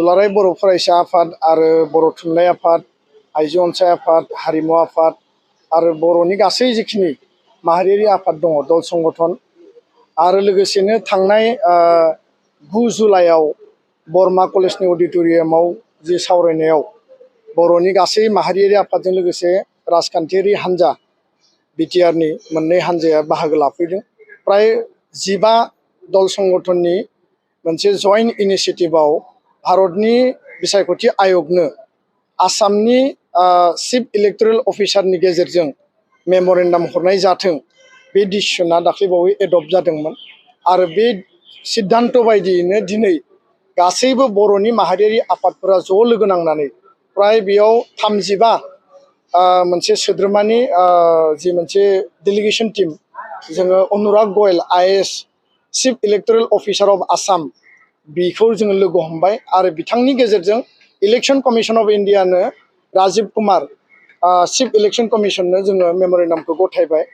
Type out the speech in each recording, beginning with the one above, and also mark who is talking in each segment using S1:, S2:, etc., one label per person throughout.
S1: दुलाराय बर' फरायसा आफाद आरो बर' थुनलाइ आफाद, आइजो अनसाय आफाद, हारिमु आफाद आरो बर'नि गासै जिखिनि माहारियारि आफाद दङ दल संगठन आरो लोगोसेनो थांनाय 9 जुलाइआव बरमा कलेजनि अडिट'रियामाव जि सावरायनायाव बर'नि गासै माहारियारि आफादजों लोगोसे राजखान्थियारि हान्जा बिटिआरनि मोननै हान्जाया बाहागो लाफैदों। प्राय 15 दल संगठननि मोनसे जइन्ट इनिशिएटिभआव भारतनि बिसायख'थि आय'गनो आसामनि चिफ इलेक्टरेल अफिसारनि गेजेरजों मेम'रेन्डाम हरनाय जाथों बे डिसिसना दाख्लैबावै एडप्ट जादोंमोन आरो बे सिद्धान्त बायदियैनो दिनै गासैबो बर'नि माहारियारि आफादफोरा ज' लोगो नांनानै प्राय बेयाव 35 मोनसे सोद्रोमानि जि मोनसे डेलिगेसन टीम जोङो Anurag Goyal IAS chief electoral officer of Assam बेखौ जोङो लोगो हमबाय आरो बिथांनि गेजेरजों इलेक्शन कमिशन अफ इन्डियानो राजीव कुमार चिफ इलेक्शन कमिशननो जोङो मेम'रेन्डामखौ गथायबाय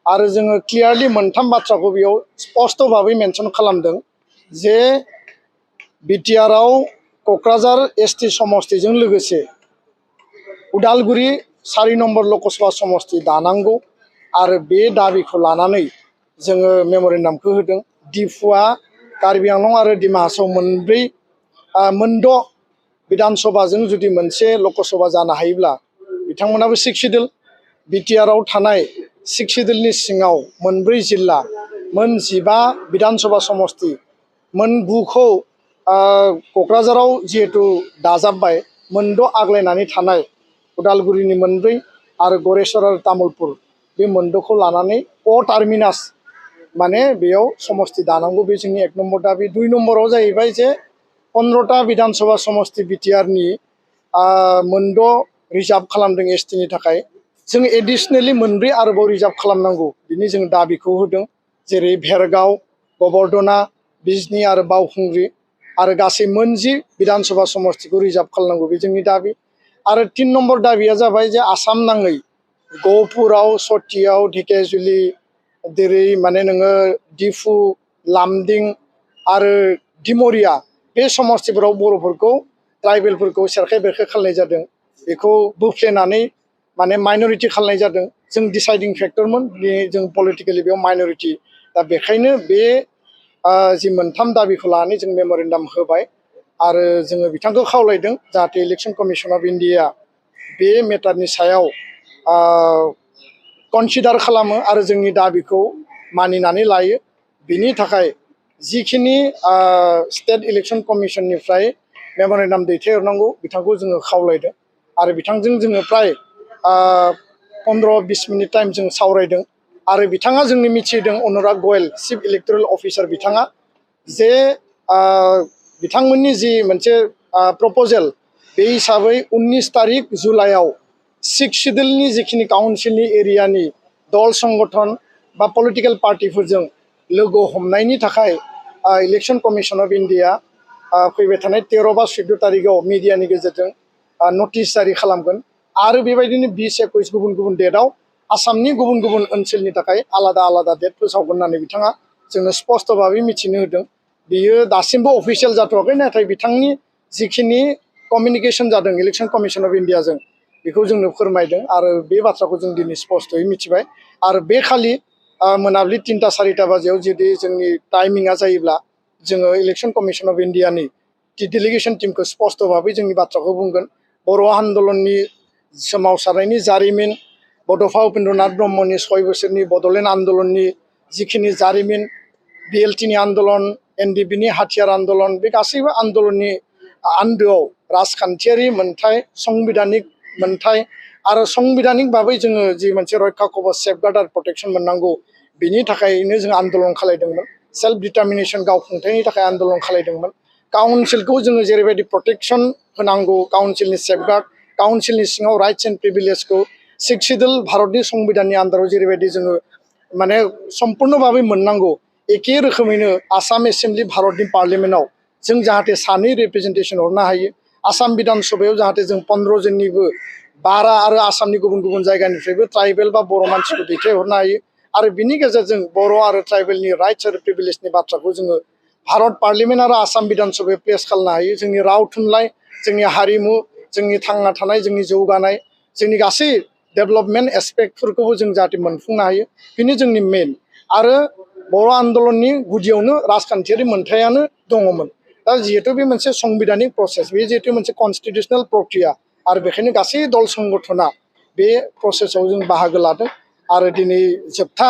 S1: आरो जोङो क्लियारलि मोनथाम बाथ्राखौ बेयाव स्पष्ट भाबै मेनसन खालामदों जे बिटिआरआव क'क्राझार एसटि समस्तिजों लोगोसे उदालगुरि 4 नम्बर लकसभा समस्ति दानांगौ आरो बे दाबिखौ लानानै जोङो मेम'रेन्डामखौ होदों। डिफुआ कार्बि आंलं आरो डिमा हासाव मोनद' विधानसभाजों जुदि मोनसे लकसभा जानो हायोब्ला बिथांमोनाबो 6 सिडुल बिटिआरआव थानाय 6 सिडुलनि सिङाव 4 जिल्ला 15 विधानसभा समस्ति 9खौ क'क्राझाराव जिहेतु दाजाबबाय 6 आग्लायनानै थानाय उदालगुरिनि 4 आरो गरेस्वर आरो तामुलपुर बे 6खौ लानानै टार्मिनास माने बेयाव समस्ति दानांगौ बे जोंनि 1 नम्बर दाबि। 2 नम्बराव जाहैबाय जे 15टा विधानसभा समस्ति बिटिआरनि 6 रिजार्भ खालामदों एसटिनि थाखाय जों एडिशनेलि 4 आरोबाव रिजार्भ खालामनांगौ बिनि जों दाबिखौ होदों जेरै भेरगाव, गबर्धना, बिजनी आरो बावखुंग्रि आरो गासै 10 विधानसभा समस्तिखौ रिजार्भ खालामनांगौ बे जोंनि दाबि। आरो 3 नम्बर दाबिया जाबाय जे आसाम नाङै गहपुराव, सतियाव, ढेकियाजुलि जेरै माने नोङो डिफु, लामदिं आरो डिमरिया बे समस्तिफोराव बर'फोरखौ ट्राइबेलफोरखौ सेरखाय बेरखाय खालामनाय जादों बेखौ बोफ्लेनानै माने माइनरिटि खालामनाय जादों। जों डिसाइडिं फेक्टरमोन जों पलिटिकेलि बेयाव माइनरिटि दा बेखायनो बे जि मोनथाम दाबिखौ लानानै जों मेम'रेन्डाम होबाय आरो जोङो बिथांखौ खावलायदों जाहाथे इलेक्शन कमिशन अफ इन्डिया बे मेटारनि सायाव कनसिडार खालामो आरो जोंनि दाबिखौ मानिनानै लायो। बिनि थाखाय जिखिनि स्टेट इलेक्शन कमिशननिफ्राय मेम'रेन्डाम दैथायहरनांगौ बिथांखौ जोङो खावलायदों आरो बिथांजों जोङो प्राय 15-20 मिनिट टाइम जों सावरायदों आरो बिथाङा जोंनो मिथिदों अनुराग गयल चिफ इलेक्टरेल अफिसार बिथाङा जे बिथांमोननि जि मोनसे प्रप'जेल बे हिसाबै 19 तारिख जुलाइआव 6 सिडुलनि जिखिनि काउन्सिलनि एरियानि दल संगठन बा पलिटिकेल पार्टिफोरजों लोगो हमनायनि थाखाय इलेक्शन कमिशन अफ इन्डिया फैबाय थानाय 13 बा 14 तारिखआव मिडियानि गेजेरजों नटिस जारि खालामगोन आरो बेबायदिनो 20-21 गुबुन गुबुन डेटआव आसामनि गुबुन गुबुन ओनसोलनि थाखाय आलादा आलादा डेट फोसावगोन होननानै बिथाङा जोंनो स्पष्ट भाबै मिथिनो होदों। बियो दासिमबो अफिसियेल जाथ'वाखै नाथाय बिथांनि जिखिनि कमिउनिकेशन जादों इलेक्शन कमिशन अफ इन्डियाजों बेखौ जोंनो फोरमायदों आरो बे बाथ्राखौ जों दिनै स्पष्टयै मिथिबाय आरो बे खालि मोनाबिलि 3टा-4टा बाजियाव जुदि जोंनि टाइमिंआ जायोब्ला जोङो इलेक्शन कमिशन अफ इन्डियानि डेलिगेशन टीमखौ स्पष्ट भाबै जोंनि बाथ्राखौ बुंगोन। बर' आन्दलननि सोमावसारनायनि जारिमिन, बड'फा उपेन्द्रनाथ ब्रह्मनि 6 बोसोरनि बड'लेण्ड आन्दलननि जिखिनि जारिमिन, बिएलटिनि आन्दलन, एनडिपिनि हाथियार आन्दलन बे गासैबो आन्दलननि आन्दोआव राजखान्थियारि मोन्थाय, संबिधानिक मोन्थाय आरो संबिधानिक भाबै जोङो जि मोनसे रैखा कवच सेफगार्ड आरो प्रटेक्शन मोननांगौ बिनि थाखायनो जों आन्दलन खालायदोंमोन। सेल्फ डिटारमिनेशन गावखुंथायनि थाखाय आन्दलन खालायदोंमोन। काउन्सिलखौ जोङो जेरैबायदि प्रटेक्शन होनांगौ काउन्सिलनि सेफगार्ड काउन्सिलनि सिङाव राइट्स एन्ड प्रिभिलेजखौ 6 सिडुल भारतनि संबिधाननि आन्दाराव जेरैबायदि जोङो माने सम्पूर्ण भाबै मोननांगौ एखे रोखोमैनो आसाम एसेम्बलि भारतनि पार्लियामेन्टआव जों जाहाथे 2 रिप्रेजेन्टेसन हरनो हायो। आसाम विधानसभायाव जाहाथे जों 15 जननिबो बारा आरो आसामनि गुबुन गुबुन जायगानिफ्रायबो ट्राइबेल बा बर' मानसिखौ दैथायहरनो हायो आरो बिनि गेजेरजों बर' आरो ट्राइबेलनि राइट्स आरो प्रिभिलेजनि बाथ्राखौ जोङो भारत पार्लियामेन्ट आरो आसाम विधान सभायाव प्लेस खालामनो हायो जोंनि राव थुनलाइ जोंनि हारिमु जोंनि थांना थानाय जोंनि जौगानाय जोंनि गासै डेभेलपमेन्ट एस्पेक्टफोरखौबो जों जाहाथे मोनफुंनो हायो बेनो जोंनि मेइन आरो बर' आन्दलननि गुदियावनो राजखान्थियारि मोनथायानो दङमोन दा जिहेतु बे मोनसे संबिधानिक प्रसेस बे जिहेतु मोनसे कनस्टिटिउसनेल प्रक्रिया आरो बेखायनो गासै दल संगठना बे प्रसेसआव जों बाहागो लादों आरो दिनै जोबथा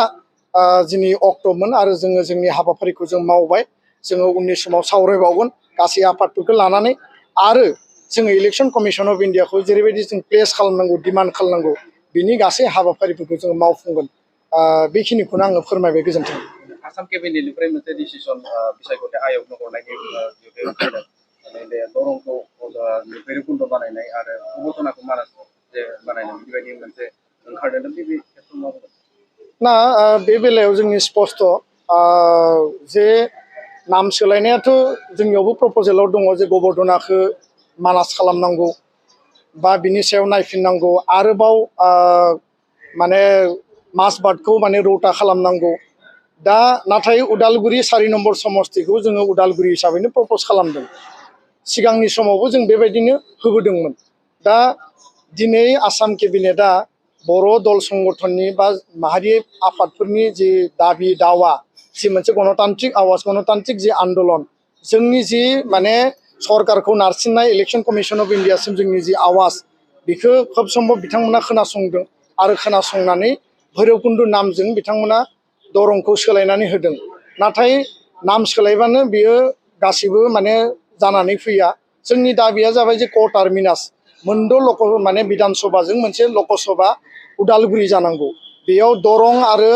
S1: दिनै अक्ट'मोन आरो जोङो जोंनि हाबाफारिखौ जों मावबाय जोङो उननि समाव सावरायबावगोन गासै आफादफोरखौ लानानै आरो जोङो इलेक्सन कमिसन अफ इन्डियाखौ जेरैबायदि जों प्लेस खालामनांगौ डिमान्ड खालामनांगौ बिनि गासै हाबाफारिफोरखौ जोङो मावफुंगोन बेखिनिखौनो आङो फोरमायबाय गोजोन्थों
S2: आसाम केबिनेटनिफ्राय मोनसे डिसिसन बिसायख'थि आय'गनो हरनायनि बे दरंखौ भैरबकुन्द बानायनाय आरो घटनाखौ मानास जे बानायनाय बेबायदि मोनसे ओंखारदों बे खेथ्रआव मावगोन
S1: ना बे बेलायाव जोंनि स्पष्ट जे नाम सोलायनायाथ' जोंनियावबो प्रप'जेलाव दङ जे गबर्धनाखौ मानास खालामनांगौ बा बिनि सायाव नायफिननांगौ आरोबाव माने मासबादखौ माने रौता खालामनांगौ दा नाथाय उदालगुरि 4 नम्बर समस्तिखौ जोङो उदालगुरि हिसाबैनो प्रप'ज खालामदों सिगांनि समावबो जों बेबायदिनो होबोदोंमोन दा दिनै आसाम केबिनेटआ बर' दल संगठननि बा माहारि आफादफोरनि जि दाबि दावा जि मोनसे गणतान्त्रिक आवाज गणतान्त्रिक जि आन्दलन जोंनि जि माने सरकारखौ नारसिननाय इलेक्सन कमिसन अफ इन्डियासिम जोंनि जि आवाज बेखौ खोब सम्भब बिथांमोना खोनासंदों आरो खोनासंनानै भैरबकुन्द नामजों बिथांमोना दरंखौ सोलायनानै होदों नाथाय नाम सोलायबानो बियो गासिबो माने जानानै फैया जोंनि दाबिया जाबाय जे क टार्मिनास मोनद' माने बिधान सभाजों मोनसे लकसभा उदालगुरि जानांगौ बेयाव दरं आरो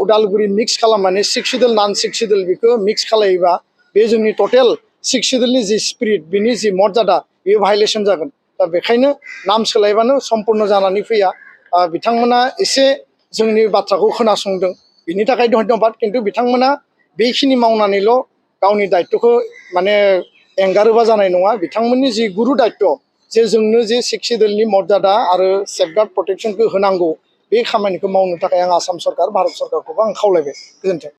S1: उदालगुरि मिक्स खालामनानै 6 सिडुल नन 6 सिडुल बेखौ मिक्स खालायोबा बे जोंनि टटेल 6 सिडुलनि जि स्पिरिट बिनि जि मर्यादा बेयो भायलेसन जागोन दा बेखायनो नाम सोलायबानो सम्पुर्ण जानानै फैया बिथांमोना एसे जोंनि बाथ्राखौ खोनासंदों बिनि थाखाय धन्यबाद खिन्थु बिथांमोना बेखिनि मावनानैल' गावनि दायित्वखौ माने एंगारोबा जानाय नङा बिथांमोननि जि गुरु दायित्व जे जोंनो जे 6 सिडुलनि मर्यादा आरो सेफगार्ड प्रटेक्शनखौ होनांगौ बे खामानिखौ मावनो थाखाय आं आसाम सरकार भारत सरकारखौबो आं खावलायबाय गोजोन्थों